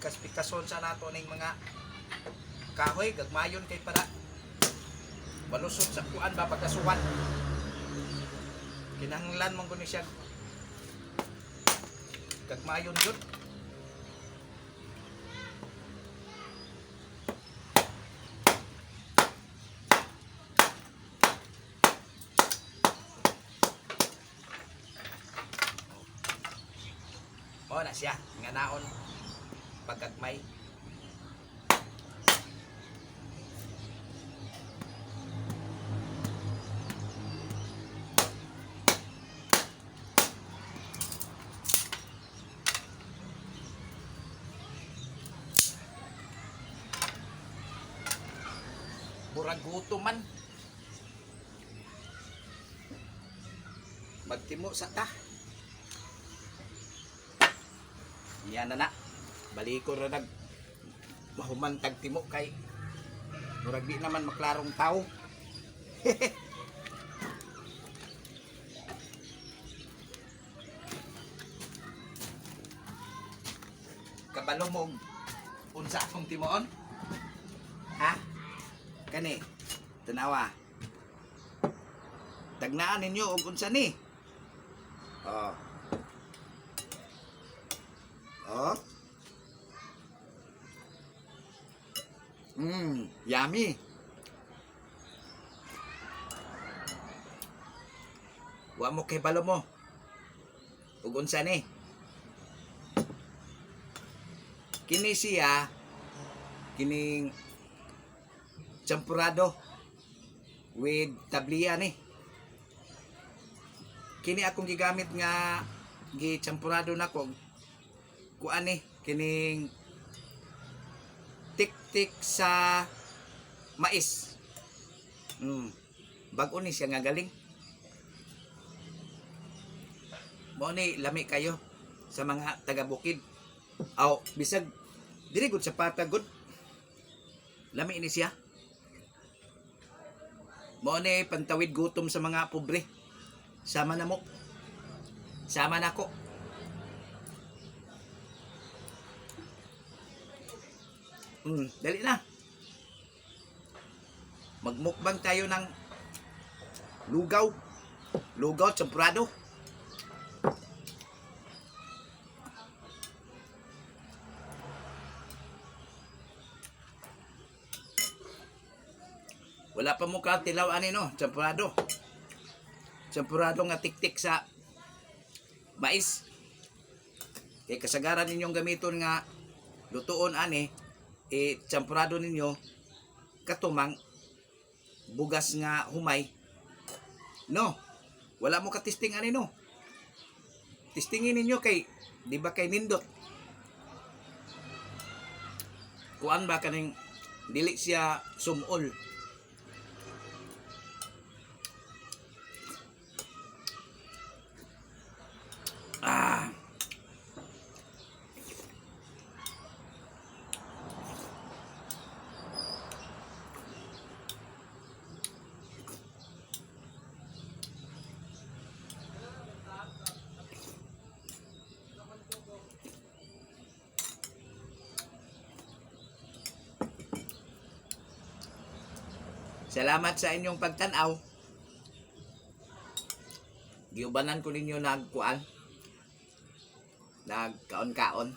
Pikas-pikason sa nato ning mga kahoy, gagmayon kay para malusot sa kuan ba pagkasuwan. Kinahanglan man guni siya gagmayon jud. Mao na siya nga naon pagkagmay. Murag gutom man. Magtimo sa ta. Yan na na. Baliko ra nag mahuman tag timo kay murag di naman maklarong tao. Kabalo mo unsa akong timuon? Ha? Kani, tanawa. Tagnaan ninyo og unsa ni? Oh. Oh. Yummy. Wa mo kay balo mo. Ug unsa ni? Kini siya kining champurado with tabliya ni. Kini akong gigamit nga gi champurado nako kuan ni kining tik-tik sa mais. Bag-o ni siya nga galing. Mao ni lami kayo sa mga taga bukid. Aw, bisag diri gud sa patag gud. Lami ni siya. Mao ni pantawid gutom sa mga pobre. Sama na mo. Sama na ko. Dali na. Magmukbang tayo ng lugaw. Lugaw, champurado. Wala pa mo tilaw ani no, champurado. Champurado nga tiktik sa mais. Kay kasagaran ninyong gamiton nga lutuon ani e champurado ninyo katumang bugas nga humay. No. Wala mo ka-testing ani no. Testingin ninyo kay di ba kay nindot. Kuan ba kaning dili siya sumol. Ah. Salamat sa inyong pagtanaw. Giubanan ko ninyo nagkuan. Nagkaon-kaon.